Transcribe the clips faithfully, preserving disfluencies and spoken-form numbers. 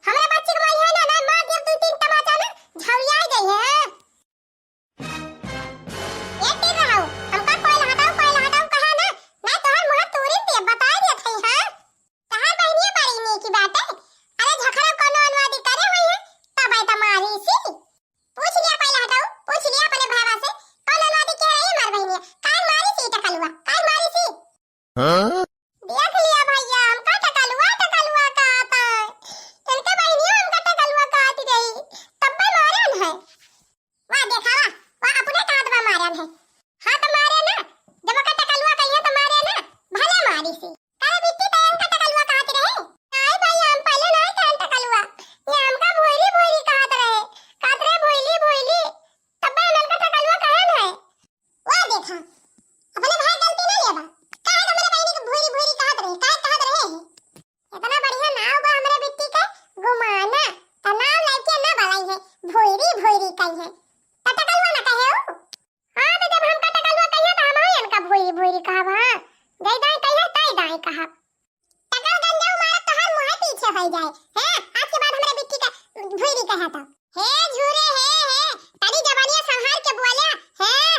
हमरे बच्ची के मारी है ना, ना मार देब दू तीन तमाचा ना, झौरिया ही गई है। ए टेढ़ रहू, हमका कोइला हटाऊ, कोइला हटाऊ कहा ना, ना तोहर मुँह तूरिन देब, बताई देत हई, हाँ? तहार बहिनिया बड़ी नीकी बाटे। अरे झखरा कोनो अनुवादी करे होई है, तब आई त मारी सी। पूछ लिया कोइला हटाऊ, पूछ लिया अपने भावा से, कौन अनुवादी के रही हमार बहिनिया? काहे मारी सी टकलुआ, काहे मारी सी? हाँ? देख लिया भैया, हमका टकलुआ, टकलुआ कहत है। इनके बहिनिया हमका टकलुआ कहत रही, तब मैं मारन है। वाह देखा, वाह, वाह, अपने कहत बा मारन है। हाँ त मारे ना, जब ओकर टकलुआ कहिए त मारे ना, भले मारी सी। काहे बिट्टी तैं हमका टकलुआ कहत रहे? नाई भाई, हम पहले नाई कहन टकलुआ, ये हमका भोइरी भोइरी कहत रहे, कहत रहे भोइली भोइली, तब मैं उनका टकलुआ कहन है। वाह देखा, अपने भाई गलती ना लेबा, काहे हमरे बहिनी के भोइरी भोइरी कहत रहे, काहे कहत रहे है? इतना बढ़िया नाव बा हमरे बिट्टी के, गुमाना, त नाव लइके ना बलाई है, भोइरी भोइरी कही है, त टकलुआ ना कहे हो। हाँ, त जब हमका टकलुआ कहिया, त हमहू इनका भोइरी भोइरी कहब, हाँ। जय दाई कहिया, तय दाई कहब। टकल गंजाऊ मारत तोहार मुँहे पीछे होई जाए, हैं? आज के बाद हमरे बिट्टी का भोइरी कहा त। हे झूरे, हे, हे, तनी जबानिया संभार के बोल्या, हैं?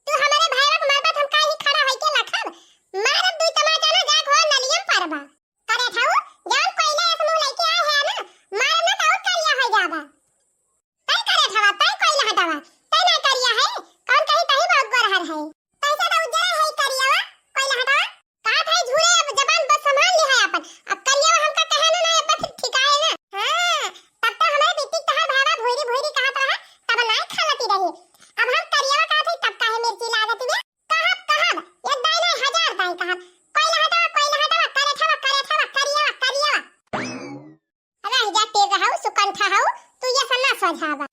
तू हमरे भैया के मारबा त हम काहे खड़ा होई के लखब? मारब दुई तमाचा ना जाके हो नलियम परबा। करे ठाऊ, जौन कोइला ऐसे मुँह लइके आए है ना, मारब ना त और करिया होई जाबा। तै करे ठावा, तै कोइला हटावा, तै ना करिया है, कौन कहीं तही बहुत गोरहर है। तैसे तो उज्जरा है करियावा, कोइला हटावा। कहत है झूरे, अब जबान बस संभाल ली है अपन। अब करियावा हमका कहे ना, ना, अब फिर ठिकाए ना। हाँ, तब तो हमरे बिट्टी तहार भावा भोइरी भोइरी कहत रहा, तब नाई खालती रही। अब हम करियावा कहत है, तब काहे मिर्ची लागत बे? कहब, कहब, एक दाई नाई, हजार दाई कहब। कोइला हटावा, कोइला हटावा, करे ठावा, करे ठावा, करियावा, करियावा। रह जा, टेढ़ रहू, सुकंठा हऊ, तू ये सब ना सोझावा।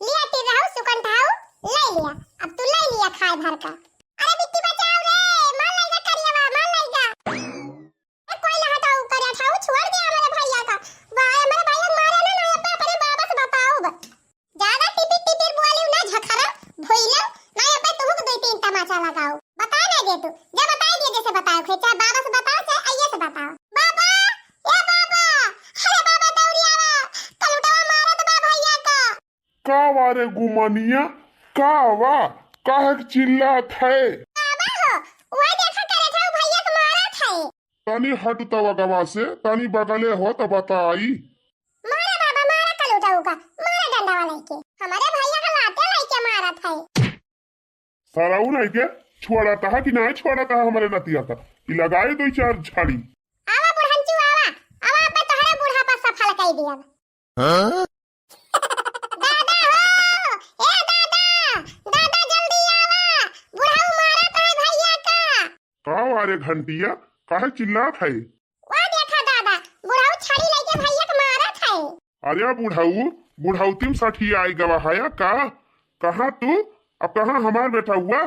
लिया टेढ़ रहू, सुकंठा हऊ, ले लिया, अब तू ले लिया खाए भर का। अरे बिट्टी बचाओ रे, मार लइगा करियावा, मार लइगा। ए कोइला हटाऊ, करे ठाऊ, छोड़ दे हमरे भैया का। भाई, हमरे भैया के मारे ना, ना, अपने, अपने बाबा से बताओ बस। ज्यादा टिपिर टिपिर बोलिउ ना झखरा, भोइलउ, ना अब्बे तुहू के दुई तीन तमाचा लगाउ। बताइ ना दे तू, जा बताइ दे, जैसे बताओ, फिर चाहे बाबा से बताओ, चाहे अइया से बताओ। बाबा, ए बाबा, अरे बाबा दौड़ी आवा, कलुटवा मारत बा भैया का। का वा रे गुमनिया, का वा, काहे के चिल्लात है? बाबा हो, वह देखा करे था, भैया के मारत है। तनी हट तवा गवा से, तनी बगले हो त बताई। मारा बाबा, मारा कलूटा उका, मारा डंडा वाला के। हमारे भैया का लाते लेके मारत है। सरऊ नहीं के छोड़त है कि नहीं छोड़त है हमारे नतिया का। ई लगाई दो चार छड़ी। आवा बुढ़ंचू आवा, आवा अब्बे तोहरे बूढ़ा पर सफल कई दिया। हाँ? दादा हो, ए दादा, दादा जल्दी आवा, बुढ़ऊ मारत है भैया का। का वा रे घंटिया, काहे चिल्लात है? वा देखा दादा, बुढ़ऊ छड़ी लेके भैया के मारत है। अरे बुढ़ऊ, बुढ़ौती में सठियाई गवा है का? कहाँ तू, अब कहाँ हमार बेटउआ?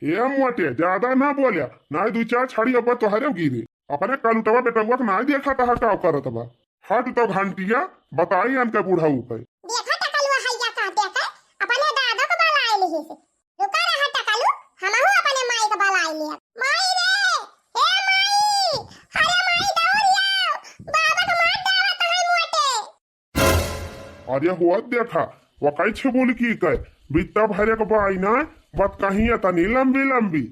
हे मोटे, ज्यादा ना बोल्या, नाहीं दुई चार छड़ी अब्बे तोहरे गिरे। अपने कलुटवा बेटउआ के नाहीं देखत हा का करत बा। हट तो घंटिया, बताई अनके बुढ़ऊ पे। देखा टकलुआ हैया का देखा, अपने दादा को बलाए लिहिस। रुका रहा टकलू, हमहू अपने माई के बलाए लिया। माई रे, ए माई, अरे माई दौड़ आओ, बाबा के मार डालत है मोटे। अरे होत देखा, वकाई छे बोल की कहे, बित्ता भरे के बाई ना, बात कहीं तनी लंबी लंबी।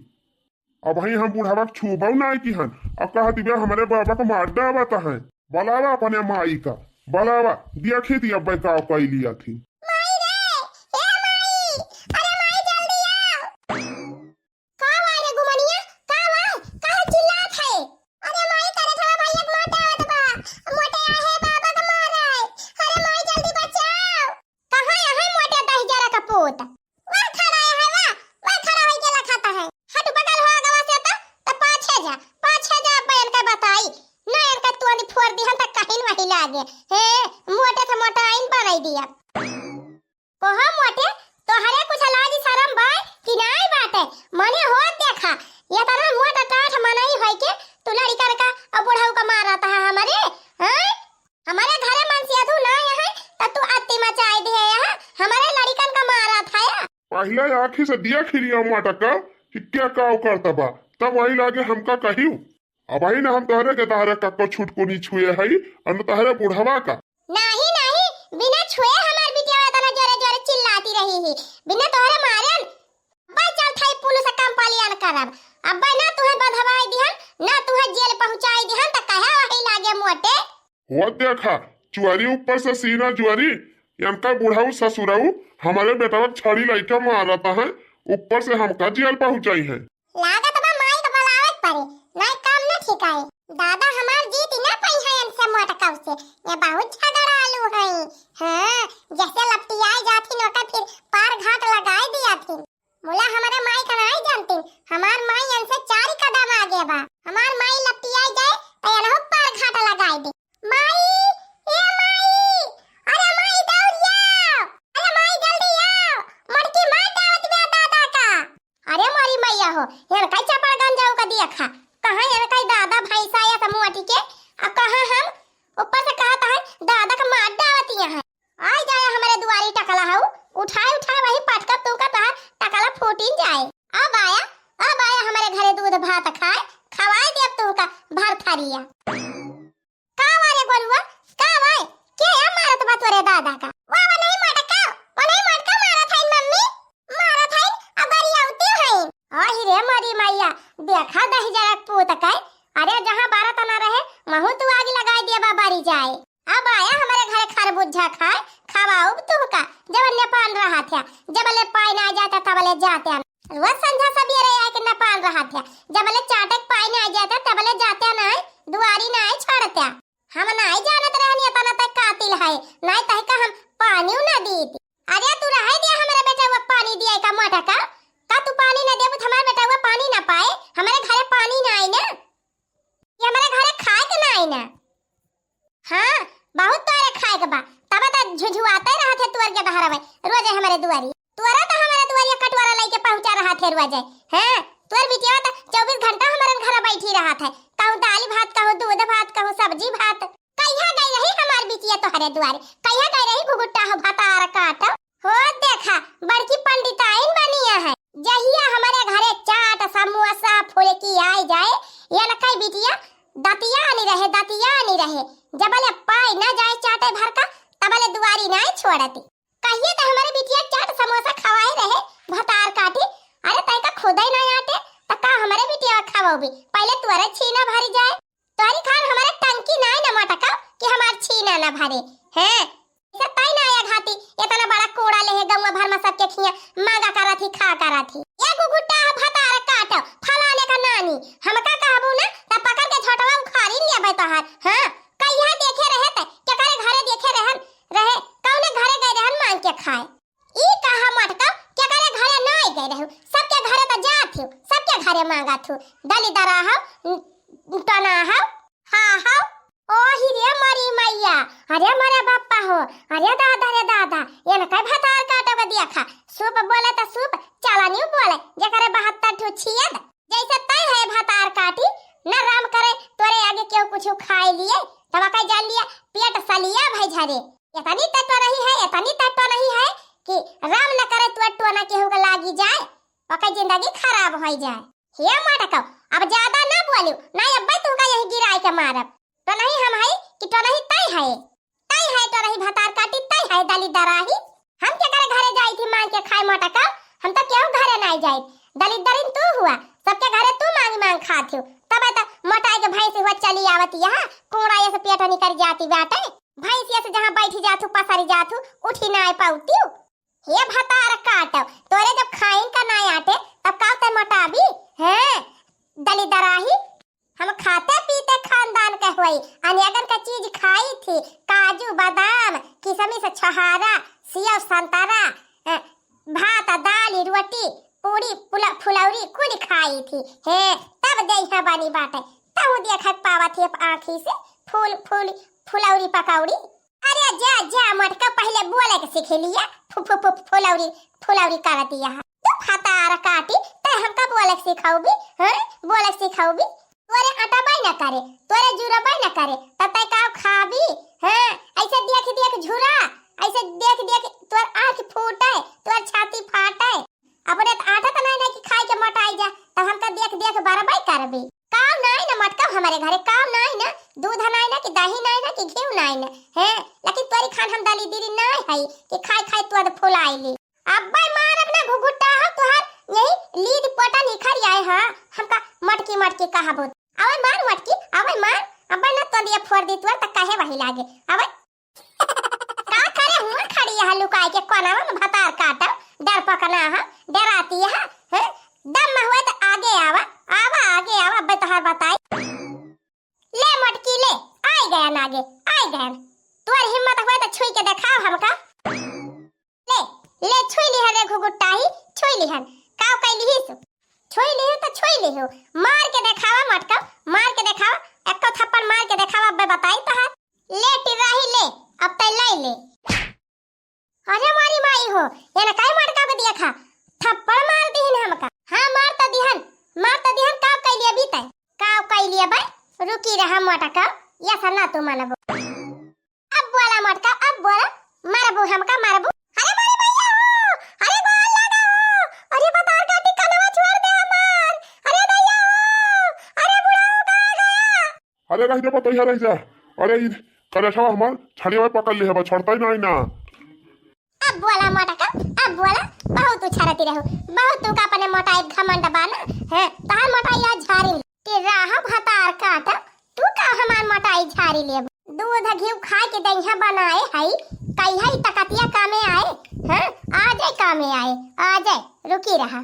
अबहीं हम बुढ़ावा के छूबउ नाहीं किहन, अब कहत बे हमरे बाबा के मार डालत है। बलावा अपने माई का, बलावा, देखी थी अब्बे का कइली अथी। माई रे, ए माई, अरे माई जल्दी आओ। का वा रे गुमनिया, का वा, काहे चिल्लात है? अरे माई, करे थवा भैया के मार डालत बा, मोटे आहे बाबा के मार है। अरे माई जल्दी बचाओ। कहाँ आहे मोटे दहिजरा का पूत? वह खड़ा है, वह, वह खड़ा होइके लखाता है। हट बगल हो गवा से तो, तो पाछे जा, पाछे जा, अब इनका बताई। ना इनका तुरंत फोड़ दिहन तो कहीं वही लागे। हे, मोटे से मोटा आइन बनाई दिया। कोहो मोटे, तोहरे कुछ लाज शरम बाय कि नाई बाटे? मने होत देखा, ये तना मोटा टाठ मनई होइके तू लड़िकन का और बुढ़ऊ का मारत है हमरे, हैं? हमरे घरे मनसेधू ना है, त तू अत्ती मचाई दिहे है, हमरे लड़िकन का मारत है। पहिले आँखी से देख लिया मटका कि क्या काव करत बा, तब वही लागे हमका कहियो। अबही न हम तोहरे के तोहरे कक्को छुटकुनी छुए हई, अउर न तोहरे बुढ़वा का। नाही, नाही, बिना छुए हमार बिटिया एतना जोरे जोरे चिल्लाती रही ही, बिना तोहरे मारे। अब्बे चल थाई पुलिस कंप्लेन करब। अब्बे ना तुहे बंधवाई दिहन, ना तुहे जेल पहुंचाई दिहन, त कहे वही लागे मोटे। हो देखा, चुअरी ऊपर से सीना जुअरी, इनका बुढ़ऊ ससुरऊ हमरे बेटवा के छड़ी लइके मारत है, ऊपर से हमका जेल पहुंचाई है। लागत बा माई के बुलावे के पड़ी, नाई काम न ठिकाए। दादा हमार जीत न पइहैं इनसे मोटकऊ से, ये बहुत झगड़ालू हैं। हाँ, जैसे लपटियाए जाथिन ओकर फिर पार घाट लगाए दियाथिन। मुला हमरे माई का नाई जानतिन, हमार माई इनसे चारि कदम आगे बा। हमार माई लपटियाए जाए त इनहू पार घाट लगाए दे। माई, ए माई, अरे माई दौड़िया, अरे माई जल्दी आओ, मोटकी मार डावत बा दादा का। अरे मोरी मैया हो, इनका चपड़गंज जाऊ का देखा, कहाँ इनका दादा भैंसा या समूह के, आ कहाँ हम ऊपर से कहत है दादा का मार डावत यहाँ। आई जाए हमरे दुआरी टकला हऊ, उठाए उठाए वही पटकब तू का तोहार टकला फूटिन जाए। अब आया, अब आया हमरे घरे दूध भात खाए, खवाए देब तू का भर थरिया। का वा रे गोरुआ, का वा? के या मारत बा तोरे दादा का? वा, वा नहीं मोटका, वा नहीं मोटका मारत हईन मम्मी, मारत हईन, आ गरियाउती हईन। आही रे मोरी मैया, देखा दहिजरा पूत के, अरे जहाँ बारह तना रहे, वहू तू आग लगाए दिया बा बारी जाए। अब आया हमरे घरे खरबूजा खाए, खवाउब तुहका, जबले पान रहा था, जबले पाई ना जाता तबले जाते। रोज संझा सबेरे आए के न पान रहा था, जबले चाटे के पाई ना जाता तबले जाते ना, दुआरी ना छोड़ते। हम नाई जानत रहनी एतना तक कातिल है, नाई तहका हम पानियो ना दीत। अरे तू रहे दिया हमरे बेटवा पानी दिया का मोटका, का तू पानी ना देबू त हमार बेटवा पानी ना पाए, हमरे घरे पानी ना आई ना, ये हमरे घरे खाए के ना आई ना। हाँ, बहुत तोरे खाए के बा, तब त झुझुआते रहत है तुअर के बहरवे, रोजे हमरे दुआरी। तोरा त हमारे दुआरिया कटोरा लइके पहुंचा रहा थे रोजे। हैं? तोर बिटिया त चउबीस घंटा हमारे घर बैठी रहा थे, कहूँ दाल भात, कहूँ दूध भात, कहूँ सब्जी भात। कहिया गई रही हमार बिटिया तोहरे दुआरे? कहिया गई रही घुघुट्टा हो भतार काट? हो देखा, बड़की पंडिताइन बनिया है। जहिया हमारे घरे चाट, समोसा, फुलकी आई जाए, इनकई बिटिया दतिया नहीं रहे, दतिया नहीं रहे। जबले पाई ना जाए चाटे भर का, तबले दुआरी ना छोड़ती। कहिए त हमरे बिटिया चाट समोसा खवाए रहे, भतार काटी। अरे तय का खुदे ना आटे, त का हमरे बिटिया खवाओगी? पहले तोरे छीना भरी जाए। तोहरी खान हमरे टंकी नाई न मटका कि हमार छीना न भरे। हैं? इसे तय ना आया घाती, इतना बड़ा कोड़ा लेहे गौवा भर में सबके खिया मांगा करत ही, खा करत ही। ये घुघुट्टा भतार काट, फलाने का नानी, हमका कहबू ना त पकड़ के झोटवा उखाड़ी लेबे तोहार। हाँ? कहिया देखे रहे त, केकरे घरे देखे रहन, रहे, कौने घरे गए रहन मांग के खाए? ई कहा मटका केकरे घरे नाई गए रहू, सबके घरे त जात हूँ, सबके घरे मांगत हूँ। दलिदरा हो, टना हो, हा हो। ओही रे मरी मैया, अरे मरे बापा हो, अरे दादा रे दादा, इनका भतार काटब देखा, सूप बोले त सूप, चलनियो बोले, जेकरे बहत्तर ठो छियद। जैसे तय है भतार काटी, न राम करे तोरे आगे केहू कुछ खाए लिए, तब का जान लिया पेट सलिया भई झरे। इतनी तय तो नहीं है, इतनी तय तो नहीं है कि राम न करे तोर टोना केहू के लागी जाए, ओकर जिंदगी खराब हो जाए। हे मटकौ, अब ज्यादा ना बोलू, नहीं अब्बे तुमका यही गिराए के मारब। तो नहीं हम है कि तो नहीं तय है। तय है तो नहीं भतार काटी, तय है दलिदराही। हम केकरे घरे जाई थी मांग के खाए मोटका, हम तो केहू घरे नाई जाई। दलिदरिन तू हुआ, सबके घरे तू मांग मांग खात हो। तब तो मोटाई के भैंस हुआ चली आवत यहाँ, कूड़ा ये से पेट निकल जाती बाटे। भैंस ये से जहाँ बैठी जात हूँ, पसरी जात हूँ, उठी नाई पाउती हूँ। हे भतार काटब, तोरे जब खाइन का नाई आटे, तब का ते मोटाबी? हैं, दलिदराही। हम खाते पीते खानदान के होई, अनेकन का चीज खाई थी, काजू, बादाम, किशमिश, छोहारा, सेव, संतरा, अ, भात, दाल, रोटी, पूरी, पुला-, फुलौरी कुल खाई थी। हे, तब देहिया बनी बाटे, तहु देखत पावत ही आँखी से फूल, फूल, फुलौरी पकौड़ी। अरे जा, जा मोटका, पहिले बोले के सीख लिया। फु, फु, फु, फुलौरी, फुलौरी करत यहाँ। तू भतार काटी, तै हमका बोले के सिखौबी, हैं? बोले के सिखौबी। तोरे अटबै न करे, तोरे जुरबै न करे, त तै का खाबी? हैं? ऐसे देख देख झुरा, ऐसे देख देख तोर आँख फूटे, तोर छाती फाटे। अपने त आटा त नहीं ना कि खाए के मोटाई जा, त हमका देख देख बरबै करबी। काव नाई ना मोटका हमरे घरे, काव नाई ना, दूध नाई ना कि दही नाई ना कि घीव नाई ना, हैं? लेकिन तोरी खान हम दलिदरी नाई हई कि खाई खाई तोद फुलाइली। अब्बे मारब ना घुघुट्टा हो तोहार, यही लीद पोटा निखर आए हा, हमका मटकी मटकी कहाबो। अबे मार मटकी, अबे मार, अब्बे ना तोंदिया फोड़ दी तोर त कहे वही लागे। अबे का करे हुआ खड़ी है लुकाई के कोनावा में भतार काटा, डर पकना है, डराती है, हैं? दम में हुए तो आगे आवा, आवा आगे आवा, अब्बे तोहार बताई। ले मोटकी ले, आई गया नागे, आई गया। तोर हिम्मत हुए तो छुई के देखाओ हमका। ले, ले छुई लिहन रे घुघुट्टाही, छुई लिहन। काव कैलिही सु? छुई लिहू तो छुई लिहू। मार के देखावा मोटका, मार के देखावा। एक्को थप्पड़ मार के देखावा, अब्बे बताई तोहार। ले टिर्राही ले, अब तै लै ले। अरे मोरी माई हो, ये ना काई मोटका के देखा। थप्पड़ मार दिहन हमका। हाँ मार त दिहन, मार त दिहन, काव कैली अभी तै? काव कैली अबे? रुकी रहा मोटका, ये सना तू मनबो। अब बोला मोटका, अब बोला, मरबू हमका मरबू। अरे मोरी मैया हो, अरे गोल लगा हो, अरे बतार काटी कनवा छोड़ दे हमार, अरे दैया हो, अरे बुढ़ा हो कहाँ गया? अरे रह जा पतोहिया रह जा, अरे ई करेठवा हमार छड़िया पकड़ ले है, छोड़ता ही नहीं ना। अब बोला मोटका, अब बोला, बहुत उछरती रहू, बहुत तू का अपने मोटाई घमंड बा ना, हैं, तहार मोटाई आज झारी। टिर्राहा भतार काटा, तू का हमार मोटाई झारी लेबू? दूध घीव खाए के दहिया बनाए हई, कहिया ई तकतिया कामे आए, हैं, आ जाए कामे आए, आ जाए, रुकी रहा।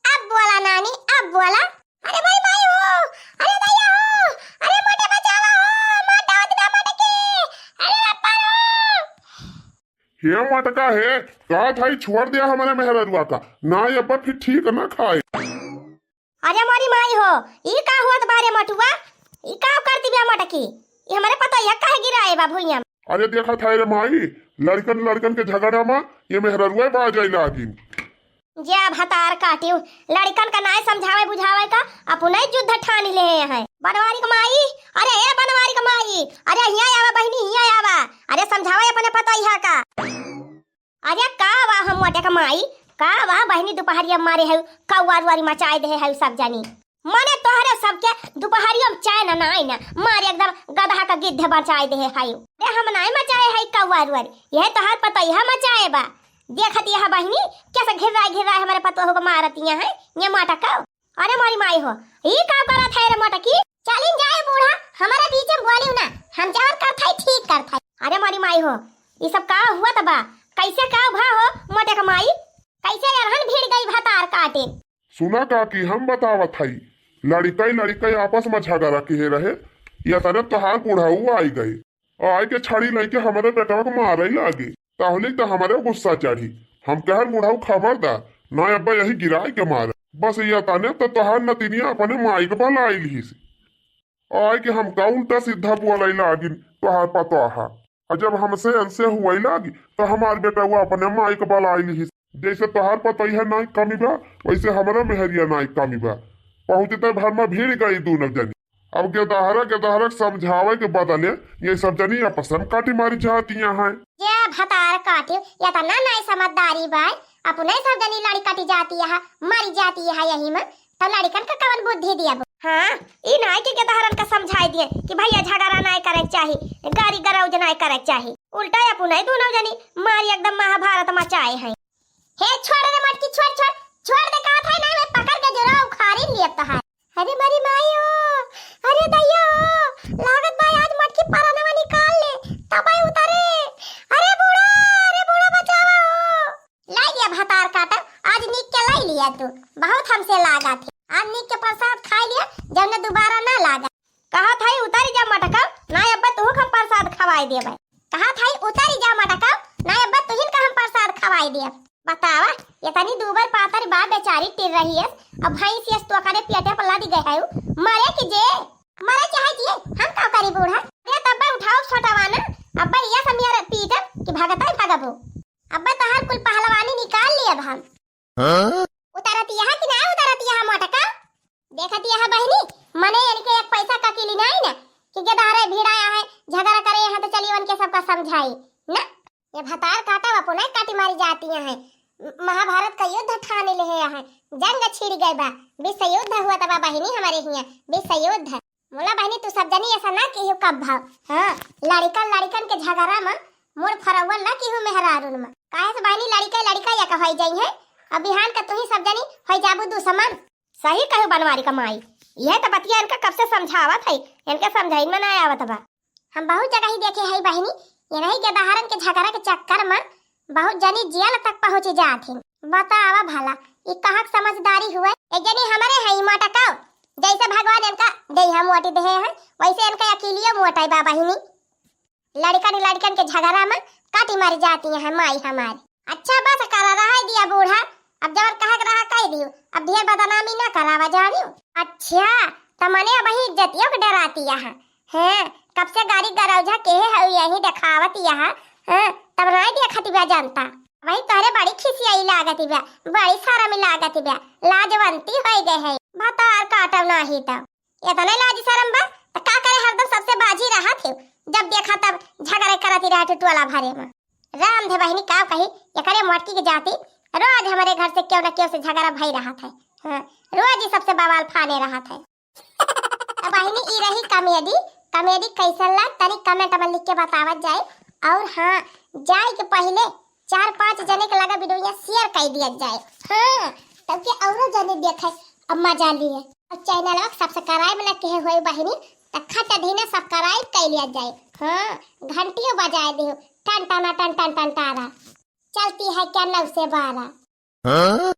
अब बोला नानी, अब बोला। अरे भाई भाई हो, अरे दैया हो, अरे मोटे बचावा हो, मार डावत ना मोटकी, अरे बापा हो। हे मोटका हे, का थाई छोड़ दिया हमरे मेहररुआ का, ना ये अब्बा फिर ठीक ना खाए। अरे मोरी माई हो, ई का होत बा रे मोटुआ? ई का कर दिया मोटकी? ई हमरे पतोहिया काहे गिराए बा भुइयां? अरे देखा था रे माई, लड़कन लड़कन के झगड़ा मा ये मेहररुआ बाजै लागिन। जे भतार काटियो, लड़कन का नाय समझावे बुझावे का, अपने युद्ध ठान ले हैं। बनवारी क माई, अरे ए बनवारी क माई, अरे हियाँ आवा बहिनी, हियाँ आवा, अरे समझावे अपने पतोहिया का। अरे का वा हम मोटे क माई, का वा बहिनी दुपहरिया मारे है, कौआ रुआरी मचाए दे है सब जानी। मने तोहरे सबके दुपहरियो में चैन नाई ना, मारे एकदम गदहा का गिद्ध मचाए दे है। अरे हम नाई मचाए है कौआ रुआरी, यह तोहार पतोहिया मचाए बा। देखत यह बहिनी, कैसे घिर्राए घिर्राए हमरे पतोह को मारतिया है, ये मोटका। अरे मोरी माई हो, ई का करत है रे मोटकी? चलिन जाए बूढ़ा, हमारे बीच में बोलियो ना, हम जवन करत है ठीक करत है। अरे मोरी माई हो, ई सब का हुआ त बा? कैसे का भा हो मोटे क माई? कैसे अरहन भिड़ गई भतार काटे? सुना काकी, हम बतावत हई, लड़िकई लड़िकई आपस में झगड़ा किहे रहे, या तने तोहार बुढ़ऊ आई गई। आए के छड़ी लइके हमरे बेटवा के मारे लागे, तहली त हमरे गुस्सा चढ़ी। हम कहन बुढ़ऊ खबरदार, ना अब्बा यही गिराए के मारे। बस या तने त तोहार नतिनिया अपने माई के बलाई लिहिस। आए के हमका उल्टा सीधा बोले लागिन तोहार पतोहा। और जब हमसे अनसे हुए लागी त हमार बेटवा अपने माई के बलाई लिहिस। जैसे तोहार पतोहिया नाई कमी बा, वैसे हमरा मेहरिया नाई कमी बा। पहुँचते भर में भिड़ गई दोनों जनी। अब गेदहरा गेदहरा के समझावे के बदले ये सब जनी आपस में काटी मारी जातिया हैं। ये भतार काटी, ये तो ना नाई समझदारी बा, अपने सब जनी लड़ी काटी जाती है, मारी जाती है यही में, तो लड़िकन का कवन बुद्धि दिया बो? हाँ, ई नाई के गेदहरन का समझाई दिए कि भैया झगड़ा नाई करे के चाही, गारी गरौज नाई करे के चाही, उल्टा अपने दोनों जनी मारी एकदम महाभारत मचाए हैं। हे छोड़ रे मटकी, छोड़, छोड़, छोड़ दे, कहा था ना, मैं पकड़ के जोरा उखाड़ी लिया तो है। अरे मरी माई हो, अरे दैया हो, लागत बा आज मटकी परनवा निकाल ले, तबे उतरे। अरे बूढ़ा, अरे बूढ़ा बचावा हो। लाई लिया भतार काटा, आज नीक के लाई लिया तू, बहुत हमसे लागा थे। आज नीक के प्रसाद खाई लिया, जौने दोबारा ना लागा। कहा था उतरी जा मटका, ना अब्बा तू हम प्रसाद खवाई देबे। कहा था उतरी जा मटका, ना अब्बा तुहिन का हम प्रसाद खवाई देब। बतावा, ये तनी दूबर पातर बा बेचारी टिर्रहियस, अब भैंस यस तो करे पेटे पर लादी गए है, मरे कि जे, मरे चाहे जिए, हम का करी बूढ़ा? अरे तब्बे उठाओ छोटावा ना, अब्बे ये समिया पीटब कि भगताई भगबो। अब्बे तहार कुल पहलवानी निकाल लियब हम। हाँ? उतरत यहाँ कि ना उतरत यहाँ मोटका? देखत यहाँ बहिनी, मने इनके एक पैसा का किली नहीं ना, कि गेदहरे भिड़ाया है, झगड़ा करे यहाँ तो चली उनके सबका समझाई ना। ये भतार काटा वा पुनः काटी मारी जाती हैं। महाभारत का युद्ध ठाने ले है, जंग छिड़ गए बा, विश्व युद्ध हुआ तबा बहिनी हमारे हियाँ, विश्व युद्ध। मोला बहिनी, तू सब जनी ऐसा ना किहू कब भाव। हाँ, लड़िकन लड़िकन के झगड़ा में मोर फरौवल ना किहू मेहरारून में। काहे से बहिनी, लड़िका लड़िका एक होई जाई है, अब बिहान का तू ही सब जनी होई जाबू दुश्मन। सही कहू बनवारी का माई, यह तो बतिया इनका कब से समझावत है, इनके समझाइन में ना आवत बा। हम बहुत जगह ही देखे है बहिनी, ये नहीं के दहारन के झगड़ा के चक्कर में बहुत जनी जेल तक पहुँच जात हिन। बतावा भला, ई कहाँ के समझदारी हुआ? एक जनी हमारे है ई मोटकाओ, जैसे भगवान इनका देह मोटी देहे हैं, वैसे इनका अकेलियो मोटाई बा बहिनी। लड़कन लड़कन के झगड़ा में काटी मारी जाती हैं माई हमारी। अच्छा बस करा, रहा दिया बूढ़ा, अब जवन कहे के रहा कह दियो, अब ढेर बदनामी ना करावा जानियो। अच्छा, त मने अब ही इज्जतियों के डराती यहाँ। हैं, कब से गाड़ी गरौजा के है यही देखावत यहाँ। हैं, तब नहीं देखत बा जनता। वही तोहरे बड़ी खिसियाई लागत बा, बड़ी शर्म लागत बा, लाजवंती होई गए है। भतार काटब नाही त। इतने लाज शर्म बा, त का करे हरदम सबसे बाझी रहत है, जब देखा तब झगड़े करत ही रहत है टोला भरे में। राम धे बहिनी का कही, एकरे मोटकी के जाति रोज हमारे घर से क्यों न क्यों से झगड़ा भई रहत है। हाँ, रोज ही सबसे बवाल फाने रहत है। अब बहिनी ई रही comedy, comedy कैसन लाग तनी comment में लिख के बतावत जाए। और हाँ, जाए के पहले चार पांच जने के लगा video share कर दिया जाए। हाँ, तब के औरो जने देखे, अब मजा लिए। और channel subscribe न किहे होए बहिनी, त खट दीना subscribe कर लिया जाए। हाँ, घंटियों बजाए दियो, टन टना टन टन टन टारा। चलती है क्या नौ से बारह? हाँ?